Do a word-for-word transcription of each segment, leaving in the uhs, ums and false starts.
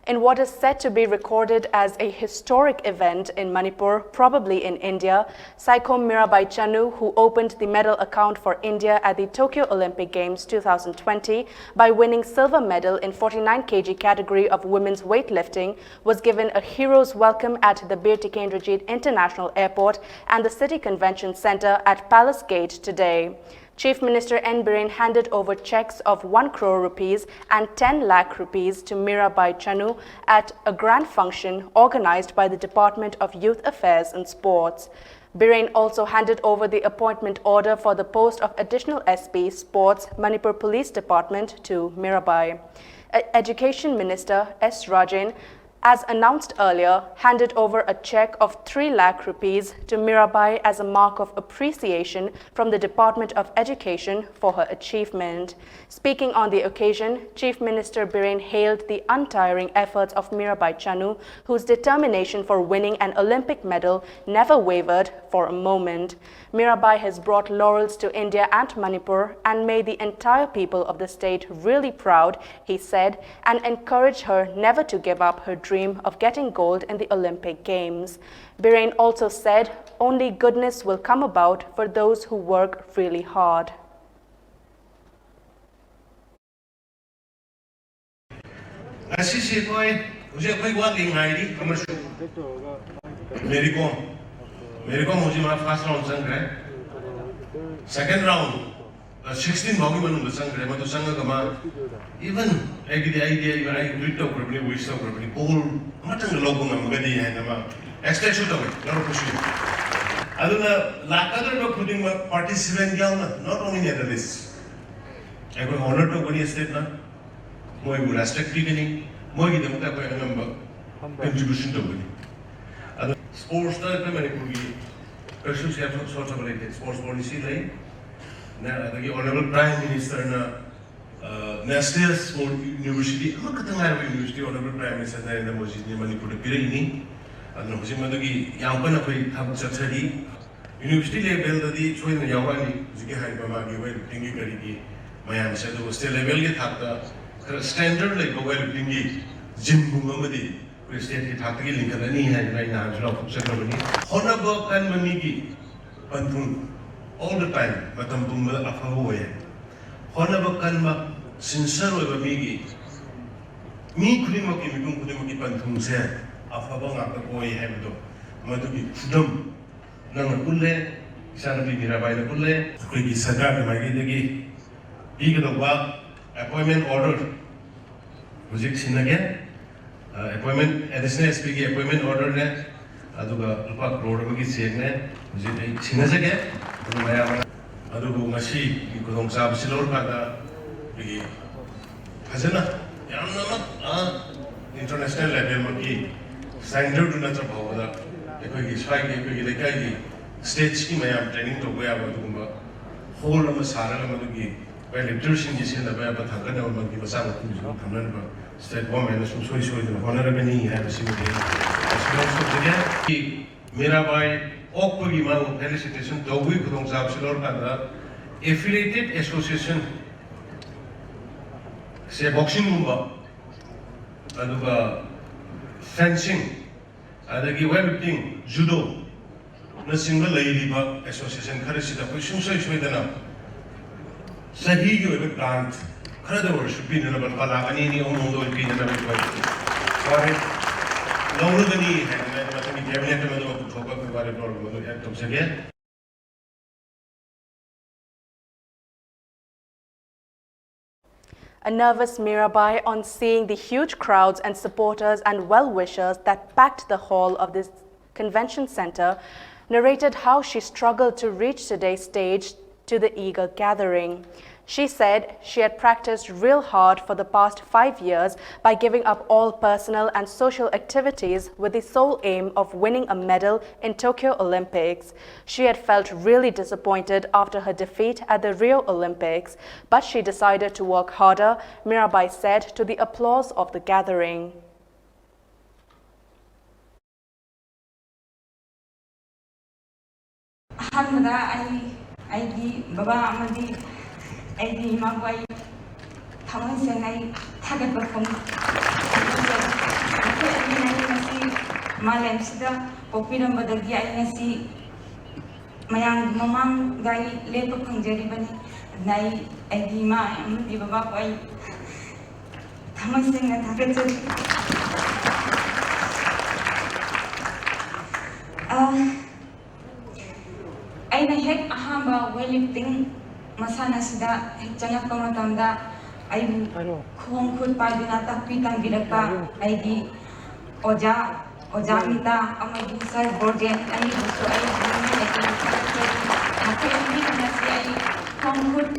In what is said to be recorded as a historic event in Manipur, probably in India, Saikhom Mirabai Chanu, who opened the medal account for India at the Tokyo Olympic Games two thousand twenty by winning silver medal in forty-nine kilogram category of women's weightlifting, was given a hero's welcome at the Bir Tikendrajit International Airport and the City Convention Center at Palace Gate today. Chief Minister N Biren handed over checks of one crore rupees and ten lakh rupees to Mirabai Chanu at a grand function organized by the Department of Youth Affairs and Sports. Biren also handed over the appointment order for the post of Additional S P Sports, Manipur Police Department, to Mirabai. E- Education Minister S Rajen, as announced earlier, handed over a cheque of three lakh rupees to Mirabai as a mark of appreciation from the Department of Education for her achievement. Speaking on the occasion, Chief Minister Biren hailed the untiring efforts of Mirabai Chanu, whose determination for winning an Olympic medal never wavered for a moment. Mirabai has brought laurels to India and Manipur and made the entire people of the state really proud, he said, and encouraged her never to give up her dream of getting gold in the Olympic Games. Biren also said, "Only goodness will come about for those who work really hard." ꯉꯁꯤꯁꯦ ꯑꯩꯈꯣꯏ ꯍꯧꯖꯤꯛ ꯑꯩꯈꯣꯏ ꯋꯥꯠꯂꯤ ꯉꯥꯏꯔꯤ ꯑꯃꯁꯨ ꯃꯦꯔꯤ ꯀꯣꯝ ꯃꯦꯔꯤ ꯀꯣꯝ ꯍꯧꯖꯤꯛ ꯃꯥ first round ꯆꯪꯈ꯭ꯔꯦ ꯁꯦꯀꯦꯟ ꯔꯥꯎꯟ ꯁꯤꯛꯁꯇꯤꯟ ꯐꯥꯎꯒꯤ ꯃꯅꯨꯡꯗ ꯆꯪꯈ꯭ꯔꯦ ꯃꯗꯨ ꯆꯪꯉꯒ ꯃꯥ ꯏꯚꯟ ꯑꯩꯒꯤꯗꯤ ꯑꯩꯗꯤ ꯑꯩ ꯑꯩ ꯒ꯭ꯔꯤꯠ ꯇꯧꯈ꯭ꯔꯕꯅꯤ ꯋꯤꯁ ꯇꯧꯈ꯭ꯔꯕꯅꯤ ꯒꯣꯜ ꯑꯃꯇꯪꯒ ꯂꯧꯕ ꯉꯝꯃꯒꯗꯤ ꯍꯥꯏꯅ ꯃꯥ ꯑꯦꯛꯁꯄꯦꯛꯁꯨ ꯇꯧꯋꯦ ꯂꯧꯔꯛꯄꯁꯨ ꯌꯥꯏ ꯑꯗꯨꯅ ꯂꯥꯛꯀꯗꯧꯔꯤꯕ ꯈꯨꯗꯤꯡꯃꯛ ꯄꯥꯔꯇꯤꯁꯤꯄꯦꯟ ꯌꯥꯎꯅ not only Netherlands ꯑꯩꯈꯣꯏ ꯑꯣꯅꯔ ꯇꯧꯒꯅꯤ ꯁ꯭ꯇꯦꯠꯅ ꯃꯣꯏꯕꯨ ꯔꯦꯁꯄꯦꯛ ꯄꯤꯒꯅꯤ ꯃꯣꯏꯒꯤꯗꯃꯛꯇ ꯑꯩꯈꯣꯏ ꯑꯉꯝꯕ ꯀꯟꯇ꯭ꯔꯤꯕ꯭ꯌꯨꯁꯟ ꯇꯧꯒꯅꯤ ꯑꯗꯣ ꯁ꯭ꯄꯣꯔꯠꯁꯇ ꯑꯩꯈꯣꯏ ꯃꯅꯤꯄꯨꯔꯒꯤ ꯀꯩꯁꯨ ꯁꯦꯝ ꯁꯣꯠꯊꯕ ꯂꯩꯇꯦ ꯁ꯭ꯄꯣꯔꯠꯁ ꯄꯣꯂꯤꯁꯤ ꯂꯩ ꯑꯗꯒꯤ ꯑꯣꯅꯔꯦꯕꯜ ꯄ꯭ꯔꯥꯏꯝ ꯃꯤꯅꯤꯁꯇꯔꯅ ꯅꯦꯁꯅꯦꯜ ꯁ꯭ꯄꯣꯔꯠ ꯌꯨꯅꯤꯚꯔꯁꯤꯇꯤ ꯑꯃꯈꯛꯇ ꯉꯥꯏꯔꯕ university honourable prime minister Narendra ꯃꯣꯗꯤꯖꯤꯅ ꯃꯅꯤꯄꯨꯔꯗ ꯄꯤꯔꯛꯏꯅꯤ ꯑꯗꯨꯅ ꯍꯧꯖꯤꯛ ꯃꯗꯨꯒꯤ ꯌꯥꯝ ꯀꯟꯅ ꯑꯩꯈꯣꯏ ꯊꯕꯛ ꯆꯠꯊꯔꯤ ꯌꯨꯅꯤꯚꯔꯁꯤꯇꯤ ꯂꯦꯚꯦꯜꯗꯗꯤ ꯁꯣꯏꯗꯅ ꯌꯥꯎꯔꯛꯑꯅꯤ ꯍꯧꯖꯤꯛꯀꯤ ꯍꯥꯏꯔꯤꯕ ꯃꯥꯒꯤ ꯋꯦꯠ ꯂꯤꯐꯇꯤꯡꯒꯤ ꯀꯔꯤꯒꯤ ꯃꯌꯥꯝꯁꯦ ꯑꯗꯨꯕꯨ ꯁ꯭ꯇꯦꯠ ꯂꯦꯚꯦꯜꯒꯤ ꯊꯥꯛꯇ ꯈꯔ ꯁ꯭ꯇꯦꯟꯗꯔꯗ ꯂꯩꯕ ꯋꯦꯠ ꯂꯤꯐꯇꯤꯡꯒꯤ ꯖꯤꯝꯒꯨꯝꯕ ꯑꯃꯗꯤ ꯑꯩꯈꯣꯏ ꯁ꯭ꯇꯦꯠꯀꯤ ꯊꯥꯛꯇꯒꯤ ꯂꯤꯡꯈꯠꯂꯅꯤ ꯍꯥꯏꯗꯅ ꯑꯩ ꯅꯍꯥꯟꯁꯨ ꯂꯥꯎꯊꯣꯛꯆꯈ꯭ꯔꯕꯅꯤ꯫ ꯍꯣꯠꯅꯕ ꯀꯟꯕ ꯃꯤꯒꯤ ꯄꯟꯊꯨꯡ all the time ꯃꯇꯝ ꯄꯨꯝꯕꯗ ꯑꯐꯕ ꯑꯣꯏ꯫ ꯍꯣꯠꯅꯕ ꯀꯟꯕ, ꯁꯤꯟꯁꯔ ꯑꯣꯏꯕ ꯃꯤꯒꯤ, ꯃꯤ ꯈꯨꯗꯤꯡꯃꯛꯀꯤ, ꯃꯤꯄꯨꯝ ꯈꯨꯗꯤꯡꯃꯛꯀꯤ ꯄꯟꯊꯨꯡꯁꯦ ꯑꯐꯕ ꯉꯥꯛꯇ ꯑꯣꯏ ꯍꯥꯏꯕꯗꯣ, ꯃꯗꯨꯒꯤ ꯈꯨꯗꯝ ꯅꯪꯅ ꯎꯠꯂꯦ, ꯏꯆꯥꯅꯨꯄꯤ ꯃꯤꯔꯥꯕꯥꯏꯅ ꯎꯠꯂꯦ꯫ ꯑꯩꯈꯣꯏꯒꯤ ꯁꯔꯀꯥꯔꯒꯤ ꯃꯥꯏꯀꯩꯗꯒꯤ ꯄꯤꯒꯗꯧꯕ ꯑꯦꯄꯣꯏꯟꯃꯦꯟ ꯑꯣꯔꯗꯔ ꯍꯧꯖꯤꯛ ꯁꯤꯟꯅꯒꯦ꯫ ꯑꯦꯄꯣꯏꯟꯃꯦꯟ, ꯑꯦꯗꯤꯁꯅꯦꯜ ꯑꯦꯁ ꯄꯤꯒꯤ ꯑꯦꯄꯣꯏꯟꯃꯦꯟ ꯑꯣꯔꯗꯔꯅꯦ, ꯑꯗꯨꯒ ꯂꯨꯄꯥ ꯀ꯭ꯔꯣꯔ ꯑꯃꯒꯤ ꯆꯦꯛꯅꯦ꯫ ꯍꯧꯖꯤꯛ ꯑꯩ ꯁꯤꯟꯅꯖꯒꯦ꯫ ꯑꯗꯨ ꯃꯌꯥꯝ, ꯑꯗꯨꯕꯨ ꯉꯁꯤꯒꯤ ꯈꯨꯗꯣꯡꯆꯥꯕꯁꯤ ꯂꯧꯔꯀꯥꯟꯗ ꯑꯩꯈꯣꯏꯒꯤ ꯐꯖꯅ, ꯌꯥꯝꯅꯃꯛ, ꯑꯥ, ꯏꯟꯇꯔꯅꯦꯁꯅꯦꯜ ꯂꯦꯚꯦꯜꯃꯛꯀꯤ ꯁ꯭ꯇꯦꯟꯗꯔꯗꯨ ꯅꯠꯇ꯭ꯔ ꯐꯥꯎꯕꯗ, ꯑꯩꯈꯣꯏꯒꯤ ꯁ꯭ꯋꯥꯏꯒꯤ, ꯑꯩꯈꯣꯏꯒꯤ ꯂꯩꯀꯥꯏꯒꯤ ꯁ꯭ꯇꯦꯠꯁꯀꯤ ꯃꯌꯥꯝ ꯇ꯭ꯔꯦꯅꯤꯡ ꯇꯧꯕ ꯌꯥꯕ ꯑꯗꯨꯒꯨꯝꯕ ꯍꯣꯜ ꯑꯃ ꯁꯥꯔꯒ, ꯃꯗꯨꯒꯤ ꯑꯩꯈꯣꯏ ꯂꯦꯛꯆꯔꯁꯤꯡꯒꯤ ꯁꯤꯖꯤꯟꯅꯕ ꯌꯥꯕ ꯊꯥꯡꯒꯠꯅꯕ ꯃꯗꯨꯒꯤ ꯃꯆꯥꯛ ꯃꯊꯨꯝꯁꯨ ꯑꯗꯨꯝ ꯊꯝꯅꯅꯕ ꯁ꯭ꯇꯦꯠ ꯒꯣꯔꯃꯦꯟꯅ ꯁꯨꯡꯁꯣꯏ ꯁꯣꯏꯗꯅ ꯍꯣꯠꯅꯔꯒꯅꯤ ꯍꯥꯏꯕꯁꯤꯃꯗꯤ ꯑꯩ ꯑꯦꯁꯨꯔꯦꯟꯁ ꯇꯧꯖꯒꯦ꯫ ꯃꯤꯔꯥꯕꯥꯏ ꯑꯣꯛꯄꯒꯤ ꯃꯥꯕꯨ ꯐꯦꯂꯤꯁꯤꯇꯦꯁꯟ ꯇꯧꯕꯒꯤ ꯈꯨꯗꯣꯡꯆꯥꯕꯁꯤ ꯂꯧꯔꯀꯥꯟꯗ, ꯑꯦꯐꯤꯂꯤꯌꯦꯇꯦꯗ ꯑꯦꯁꯣꯁꯤꯌꯦꯁꯟ ꯁꯦ, ꯕꯣꯛꯁꯤꯡꯒꯨꯝꯕ, ꯑꯗꯨꯒ ꯐꯦꯟꯁꯤꯡ, ꯑꯗꯒꯤ ꯋꯦꯠ ꯂꯤꯐꯇꯤꯡ, ꯖꯨꯗꯣ, ꯅꯆꯤꯡꯕ ꯂꯩꯔꯤꯕ ꯑꯦꯁꯣꯁꯤꯌꯦꯁꯟ ꯈꯔꯁꯤꯗ ꯑꯩꯈꯣꯏ ꯁꯨꯡꯁꯣꯏ ꯁꯣꯏꯗꯅ ꯆꯍꯤꯒꯤ ꯑꯣꯏꯕ ꯒ꯭ꯔꯥꯟꯠ ꯈꯔꯗ ꯑꯣꯏꯔꯁꯨ ꯄꯤꯅꯅꯕ, ꯂꯨꯄꯥ ꯂꯥꯈ ꯑꯅꯤ, ꯑꯅꯤ, ꯑꯍꯨꯝ, ꯑꯍꯨꯝꯗ ꯑꯣꯏꯅ ꯄꯤꯅꯅꯕ ꯑꯩꯈꯣꯏ ꯋꯥꯔꯦꯞ ꯂꯧꯔꯒꯅꯤ ꯍꯥꯏꯗꯅ ꯃꯊꯪꯒꯤ ꯀꯦꯕꯤꯅꯦꯠꯇ ꯃꯗꯨ ꯄꯨꯊꯣꯛꯄ ꯑꯩꯈꯣꯏ ꯋꯥꯔꯦꯞ ꯂꯧꯔꯒ ꯃꯗꯨ ꯑꯦꯗ ꯇꯧꯖꯒꯦ꯫ A nervous Mirabai, on seeing the huge crowds and supporters and well-wishers that packed the hall of this convention center, narrated how she struggled to reach today's stage to the eager gathering. She said she had practiced real hard for the past five years by giving up all personal and social activities with the sole aim of winning a medal in Tokyo Olympics. She had felt really disappointed after her defeat at the Rio Olympics, but she decided to work harder, Mirabai said to the applause of the gathering. ꯑꯍꯥꯟꯕꯗ ꯑꯩ ꯑꯩꯒꯤ ꯕꯕꯥ ꯑꯃꯗꯤ ꯑꯩꯒꯤ ꯏꯃꯥꯕꯨ ꯑꯩ ꯊꯃꯣꯏ ꯁꯦꯡꯅ ꯑꯩ ꯊꯥꯒꯠꯄ ꯐꯣꯡ-, ꯐꯣꯡꯗꯣꯛꯆꯔꯤ꯫ ꯃꯥꯂꯦꯝꯁꯤꯗ ꯄꯣꯛꯄꯤꯔꯝꯕꯗꯒꯤ ꯑꯩ ꯉꯁꯤ ꯃꯌꯥꯝꯒꯤ ꯃꯃꯥꯡꯗ ꯑꯩ ꯂꯦꯞꯄ ꯐꯪꯖꯔꯤꯕꯅꯤ꯫ ꯑꯗꯨꯅ ꯑꯩ ꯑꯩꯒꯤ ꯏꯃꯥ ꯑꯃꯗꯤ ꯕꯕꯥꯕꯨ ꯑꯩ ꯊꯃꯣꯏ ꯁꯦꯡꯅ ꯊꯥꯒꯠꯆꯔꯤ꯫ ꯑ, ꯑꯩꯅ ꯍꯦꯛ ꯑꯍꯥꯟꯕ weightlifting ꯃꯁꯥꯟꯅꯁꯤꯗ ꯍꯦꯛ ꯆꯪꯉꯛꯄ ꯃꯇꯝꯗ ꯑꯩꯕꯨ ꯈꯣꯡ ꯈꯨꯠ ꯄꯥꯏꯗꯨꯅ ꯇꯥꯛꯄꯤ ꯇꯝꯕꯤꯔꯛꯄ ꯑꯩꯒꯤ ꯑꯣꯖꯥ, ꯑꯣꯖꯥ ꯃꯤꯇꯥ ꯑꯃꯗꯤ ꯁꯥꯔ ꯕꯣꯔꯖꯦꯟ ꯑꯅꯤꯕꯨꯁꯨ ꯑꯩ ꯃꯈꯣꯏ ꯑꯅꯤꯅ ꯉꯁꯤ ꯑꯩ ꯈꯣꯡ ꯈꯨꯠ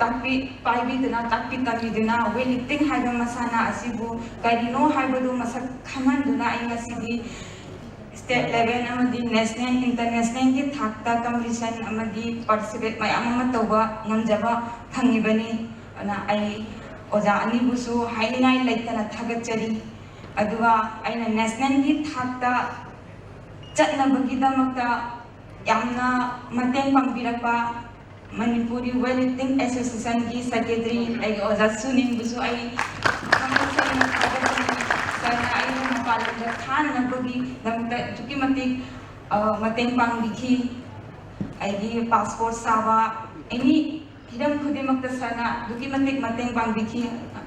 ꯇꯥꯛꯄꯤ, ꯄꯥꯏꯕꯤꯗꯨꯅ, ꯇꯥꯛꯄꯤ ꯇꯝꯕꯤꯗꯨꯅ weightlifting ꯍꯥꯏꯕ ꯃꯁꯥꯟꯅ ꯑꯁꯤꯕꯨ ꯀꯔꯤꯅꯣ ꯍꯥꯏꯕꯗꯨ ꯃꯁꯛ ꯈꯪꯍꯟꯗꯨꯅ ꯑꯩ ꯉꯁꯤꯗꯤ state level ꯑꯃꯗꯤ national, internationalꯒꯤ ꯊꯥꯛꯇ competition ꯑꯃꯗꯤ participate ꯃꯌꯥꯝ ꯑꯃ ꯇꯧꯕ ꯉꯝꯖꯕ ꯐꯪꯉꯤꯕꯅꯤ꯫ ꯑꯗꯨꯅ ꯑꯩ ꯑꯣꯖꯥ ꯑꯅꯤꯕꯨꯁꯨ ꯍꯥꯏꯅꯤꯡꯉꯥꯏ ꯂꯩꯇꯅ ꯊꯥꯒꯠꯆꯔꯤ꯫ ꯑꯗꯨꯒ ꯑꯩꯅ nationalꯒꯤ ꯊꯥꯛꯇ ꯆꯠꯅꯕꯒꯤꯗꯃꯛꯇ ꯌꯥꯝꯅ ꯃꯇꯦꯡ ꯄꯥꯡꯕꯤꯔꯛꯄ Manipuri Weightlifting Associationꯒꯤ secretary ꯑꯩꯒꯤ ꯑꯣꯖꯥ ꯁꯨꯅꯤꯜꯕꯨꯁꯨ ꯑꯩ ꯊꯃꯣꯏ ꯁꯦꯡꯅ ꯊꯥꯒꯠꯆꯔꯤ꯫ ꯁꯥꯔꯅ ꯑꯩꯕꯨ ꯃꯄꯥꯟ ꯂꯝꯗ ꯊꯥꯅꯅꯕꯒꯤꯗꯃꯛꯇ ꯑꯗꯨꯛꯀꯤ ꯃꯇꯤꯛ, ꯑ, ꯃꯇꯦꯡ ꯄꯥꯡꯕꯤꯈꯤ꯫ ꯑꯩꯒꯤ passport ꯁꯥꯕ, any ꯍꯤꯔꯝ ꯈꯨꯗꯤꯡꯃꯛꯇ ꯁꯥꯔꯅ ꯑꯗꯨꯛꯀꯤ ꯃꯇꯤꯛ ꯃꯇꯦꯡ ꯄꯥꯡꯕꯤꯈꯤ꯫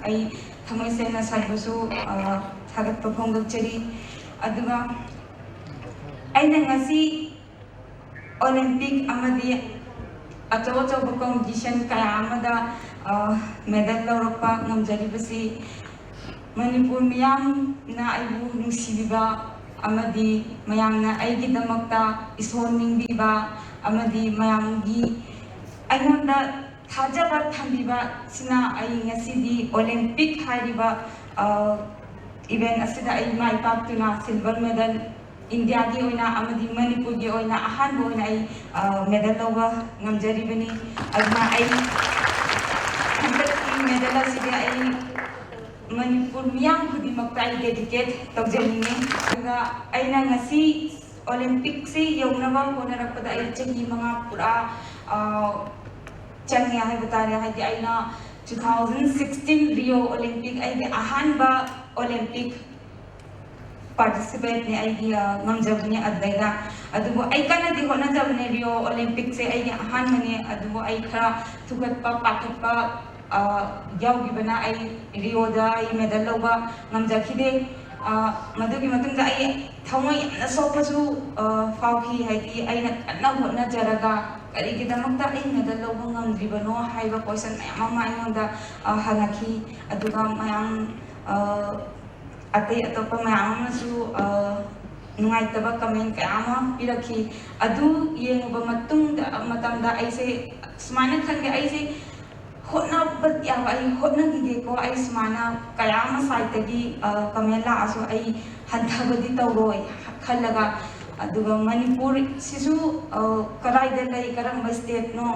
ꯑꯩ ꯊꯃꯣꯏ ꯁꯦꯡꯅ ꯁꯥꯔꯕꯨꯁꯨ, ꯑ, ꯊꯥꯒꯠꯄ ꯐꯣꯡꯗꯣꯛꯆꯔꯤ꯫ ꯑꯗꯨꯒ ꯑꯩꯅ ꯉꯁꯤ Olympic ꯑꯃꯗꯤ ꯑꯆꯧ ꯑꯆꯧꯕ competition ꯀꯌꯥ ꯑꯃꯗ, ꯑ, medal ꯂꯧꯔꯛꯄ ꯉꯝꯖꯔꯤꯕꯁꯤ ꯃꯅꯤꯄꯨꯔ ꯃꯤꯌꯥꯝꯅ ꯑꯩꯕꯨ ꯅꯨꯡꯁꯤꯕꯤꯕ ꯑꯃꯗꯤ ꯃꯌꯥꯝꯅ ꯑꯩꯒꯤꯗꯃꯛꯇ ꯏꯁꯣꯔ ꯅꯤꯡꯕꯤꯕ ꯑꯃꯗꯤ ꯃꯌꯥꯝꯒꯤ ꯑꯩꯉꯣꯟꯗ ꯊꯥꯖꯕ ꯊꯝꯕꯤꯕꯁꯤꯅ ꯑꯩ ꯉꯁꯤꯗꯤ Olympic ꯍꯥꯏꯔꯤꯕ, ꯑ, event ꯑꯁꯤꯗ ꯑꯩ ꯃꯥꯏ ꯄꯥꯛꯇꯨꯅ silver medal Indiaꯒꯤ ꯑꯣꯏꯅ ꯑꯃꯗꯤ ꯃꯅꯤꯄꯨꯔꯒꯤ ꯑꯣꯏꯅ ꯑꯍꯥꯟꯕ ꯑꯣꯏꯅ ꯑꯩ, ꯑ, medal ꯂꯧꯕ ꯉꯝꯖꯔꯤꯕꯅꯤ꯫ ꯑꯗꯨꯅ ꯑꯩ ꯍꯟꯗꯛꯀꯤ medal ꯑꯁꯤꯗꯤ ꯑꯩ ꯃꯅꯤꯄꯨꯔ ꯃꯤꯌꯥꯝ ꯈꯨꯗꯤꯡꯃꯛꯇ ꯑꯩ dedicate ꯇꯧꯖꯅꯤꯡꯉꯤ꯫ ꯑꯗꯨꯒ ꯑꯩꯅ ꯉꯁꯤ Olympicꯁꯤ ꯌꯧꯅꯕ ꯍꯣꯠꯅꯔꯛꯄꯗ ꯑꯩ ꯆꯍꯤ ꯃꯉꯥ ꯄꯨꯔꯥ, ꯑ, ꯆꯪꯉꯦ ꯍꯥꯏꯕ ꯇꯥꯔꯦ꯫ ꯍꯥꯏꯗꯤ ꯑꯩꯅ two thousand sixteen Rio Olympic ꯑꯩꯒꯤ ꯑꯍꯥꯟꯕ Olympic ꯄꯥꯔꯇꯤꯁꯤꯄꯦꯠꯅꯦ, ꯑꯩꯒꯤ ꯑ, ꯉꯝꯖꯕꯅꯦ ꯑꯗꯨꯗꯩꯗ꯫ ꯑꯗꯨꯕꯨ ꯑꯩ ꯀꯟꯅꯗꯤ ꯍꯣꯠꯅꯖꯕꯅꯦ, ꯔꯤꯑꯣ ꯑꯣꯂꯤꯝꯄꯤꯛꯁꯦ ꯑꯩꯒꯤ ꯑꯍꯥꯟꯕꯅꯦ꯫ ꯑꯗꯨꯕꯨ ꯑꯩ ꯈꯔ ꯊꯨꯒꯠꯄ ꯄꯥꯈꯠꯄ ꯑ, ꯌꯥꯎꯈꯤꯕꯅ ꯑꯩ ꯔꯤꯑꯣꯗ ꯑꯩ ꯃꯦꯗꯜ ꯂꯧꯕ ꯉꯝꯖꯈꯤꯗꯦ꯫ ꯑ, ꯃꯗꯨꯒꯤ ꯃꯇꯨꯡꯗ ꯑꯩ ꯊꯃꯣꯏ ꯌꯥꯝꯅ ꯁꯣꯛꯄꯁꯨ ꯑ, ꯐꯥꯎꯈꯤ꯫ ꯍꯥꯏꯗꯤ ꯑꯩꯅ ꯀꯟꯅ ꯍꯣꯠꯅꯖꯔꯒ ꯀꯔꯤꯒꯤꯗꯃꯛꯇ ꯑꯩ ꯃꯦꯗꯜ ꯂꯧꯕ ꯉꯝꯗ꯭ꯔꯤꯕꯅꯣ ꯍꯥꯏꯕ ꯀꯣꯏꯁꯟ ꯃꯌꯥꯝ ꯑꯃ ꯑꯩꯉꯣꯟꯗ ꯑ, ꯍꯪꯉꯛꯈꯤ꯫ ꯑꯗꯨꯒ ꯃꯌꯥꯝ ꯑ, ꯑꯇꯩ ꯑꯇꯣꯞꯄ ꯃꯌꯥꯝ ꯑꯃꯁꯨ ꯑ, ꯅꯨꯡꯉꯥꯏꯇꯕ ꯀꯃꯦꯟ ꯀꯌꯥ ꯑꯃ ꯄꯤꯔꯛꯈꯤ꯫ ꯑꯗꯨ ꯌꯦꯡꯉꯨꯕ ꯃꯇꯨꯡꯗ, ꯃꯇꯝꯗ ꯑꯩꯁꯦ ꯁꯨꯃꯥꯏꯅ ꯈꯟꯒꯦ, ꯑꯩꯁꯦ ꯍꯣꯠꯅꯕ ꯌꯥꯕ ꯑꯩ ꯍꯣꯠꯅꯈꯤꯒꯦꯀꯣ, ꯑꯩ ꯁꯨꯃꯥꯏꯅ ꯀꯌꯥ ꯑꯃ ꯁꯥꯏꯠꯇꯒꯤ ꯀꯃꯦꯟ ꯂꯥꯛꯑꯁꯨ ꯑꯩ ꯍꯟꯊꯕꯗꯤ ꯇꯧꯔꯣꯏ ꯈꯜꯂꯒ, ꯑꯗꯨꯒ ꯃꯅꯤꯄꯨꯔꯁꯤꯁꯨ ꯑ, ꯀꯗꯥꯏꯗ ꯂꯩ, ꯀꯔꯝꯕ ꯁ꯭ꯇꯦꯠꯅꯣ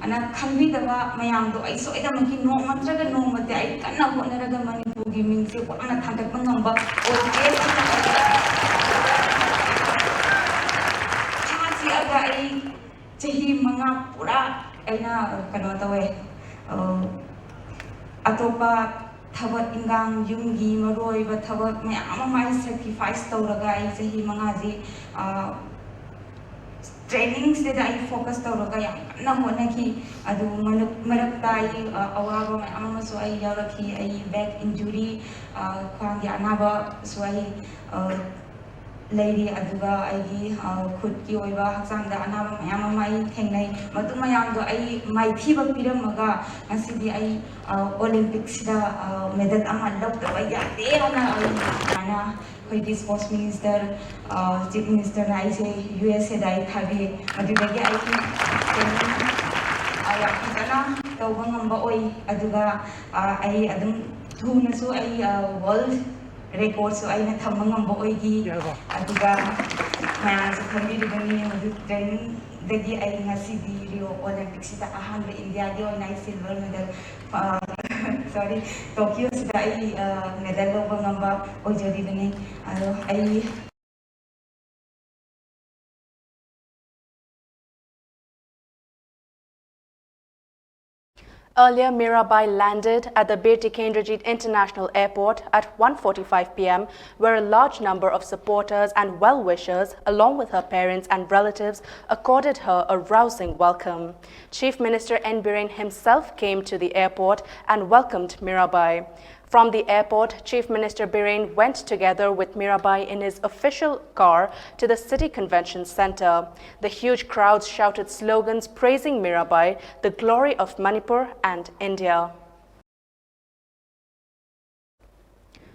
ꯑꯅ ꯈꯪꯕꯤꯗꯕ ꯃꯌꯥꯝꯗꯣ ꯑꯩ ꯁꯣꯏꯗꯅꯃꯛꯀꯤ ꯅꯣꯡꯃ ꯅꯠꯇ꯭ꯔꯒ ꯅꯣꯡꯃꯗꯤ ꯑꯩ ꯀꯟꯅ ꯍꯣꯠꯅꯔꯒ ꯃꯅꯤꯄꯨꯔꯒꯤ ꯃꯤꯡꯁꯦ ꯋꯥꯡꯅ ꯊꯥꯡꯒꯠꯄ ꯉꯝꯕ ꯑꯣꯏꯒꯦ꯫ ꯊꯥ ꯆꯤꯛꯑꯒ ꯑꯩ ꯆꯍꯤ ꯃꯉꯥ ꯄꯨꯔꯥ ꯑꯩꯅ ꯀꯩꯅꯣ ꯇꯧꯋꯦ, ꯑ, ꯑꯇꯣꯞꯄ ꯊꯕꯛ ꯏꯟꯈꯥꯡ, ꯌꯨꯝꯒꯤ ꯃꯔꯨ ꯑꯣꯏꯕ ꯊꯕꯛ ꯃꯌꯥꯝ ꯑꯃ ꯑꯩ ꯁꯦꯀ꯭ꯔꯤꯐꯥꯏꯁ ꯇꯧꯔꯒ ꯑꯩ ꯆꯍꯤ ꯃꯉꯥꯁꯤ, ꯑ, ꯇ꯭ꯔꯦꯅꯤꯡꯁꯤꯗ ꯑꯩ ꯐꯣꯀꯁ ꯇꯧꯔꯒ ꯌꯥꯝ ꯀꯟꯅ ꯍꯣꯠꯅꯈꯤ꯫ ꯑꯗꯨ ꯃꯔꯛ-, ꯃꯔꯛꯇ ꯑꯩ, ꯑ, ꯑꯋꯥꯕ ꯃꯌꯥꯝ ꯑꯃꯁꯨ ꯑꯩ ꯌꯥꯎꯔꯛꯈꯤ꯫ ꯑꯩ ꯕꯦꯛ ꯏꯟꯖꯨꯔꯤ, ꯑ, ꯈ꯭ꯋꯥꯡꯒꯤ ꯑꯅꯥꯕꯁꯨ ꯑꯩ, ꯑ, ꯂꯩꯔꯤ꯫ ꯑꯗꯨꯒ ꯑꯩꯒꯤ, ꯑ, ꯈꯨꯠꯀꯤ ꯑꯣꯏꯕ ꯍꯛꯆꯥꯡꯗ ꯑꯅꯥꯕ ꯃꯌꯥꯝ ꯑꯃ ꯑꯩ ꯊꯦꯡꯅꯩ꯫ ꯃꯗꯨ ꯃꯌꯥꯝꯗꯣ ꯑꯩ ꯃꯥꯏꯊꯤꯕ ꯄꯤꯔꯝꯃꯒ ꯉꯁꯤꯗꯤ ꯑꯩ, ꯑ, ꯑꯣꯂꯤꯝꯄꯤꯛꯁꯤꯗ, ꯑ, ꯃꯦꯗꯜ ꯑꯃ ꯂꯧꯗꯕ ꯌꯥꯗꯦ ꯍꯥꯏꯅ ꯑꯩ ꯁꯨꯃꯥꯏꯅ ꯑꯩꯈꯣꯏꯒꯤ ꯁ꯭ꯄꯣꯔꯠꯁ ꯃꯤꯅꯤꯁꯇꯔ, ꯑ, ꯆꯤꯐ ꯃꯤꯅꯤꯁꯇꯔꯅ ꯑꯩꯁꯦ ꯌꯨ ꯑꯦꯁ ꯑꯦꯗ ꯑꯩ ꯊꯥꯕꯤ꯫ ꯃꯗꯨꯗꯒꯤ ꯑꯩ ꯇ꯭ꯔꯦꯅꯤꯡ, ꯑ, ꯌꯥꯝ ꯐꯖꯅ ꯇꯧꯕ ꯉꯝꯕ ꯑꯣꯏ꯫ ꯑꯗꯨꯒ, ꯑ, ꯑꯩ ꯑꯗꯨꯝ ꯊꯨꯅꯁꯨ ꯑꯩ, ꯑ, ꯋꯥꯔꯜꯗ ꯔꯦꯀꯣꯔꯗꯁꯨ ꯑꯩꯅ ꯊꯝꯕ ꯉꯝꯕ ꯑꯣꯏꯈꯤ꯫ ꯌꯥꯔꯕꯣ? ꯑꯗꯨꯒ ꯃꯌꯥꯝꯁꯨ ꯈꯪꯕꯤꯔꯤꯕꯅꯤ, ꯃꯗꯨ ꯇ꯭ꯔꯦꯅꯤꯡꯗꯒꯤ ꯑꯩ ꯉꯁꯤꯗꯤ ꯔꯤꯑꯣ ꯑꯣꯂꯤꯝꯄꯤꯛꯁꯤꯗ ꯑꯍꯥꯟꯕ ꯏꯟꯗꯤꯌꯥꯒꯤ ꯑꯣꯏꯅ ꯑꯩ ꯁꯤꯜꯚꯔ ꯃꯦꯗꯜ, ꯑ, ꯁꯣꯔꯤ, ꯇꯣꯀꯤꯌꯣꯁꯤꯗ ꯑꯩ, ꯑ, ꯃꯦꯗꯜ ꯂꯧꯕ ꯉꯝꯕ ꯑꯣꯏꯖꯔꯤꯕꯅꯤ꯫ ꯑꯗꯣ ꯑꯩ Earlier, Mirabai landed at the Bir Tikendrajit International Airport at one forty-five p m, where a large number of supporters and well-wishers, along with her parents and relatives, accorded her a rousing welcome. Chief Minister N Biren himself came to the airport and welcomed Mirabai. From the airport, Chief Minister Biren went together with Mirabai in his official car to the City Convention Centre. The huge crowds shouted slogans praising Mirabai, the glory of Manipur and India.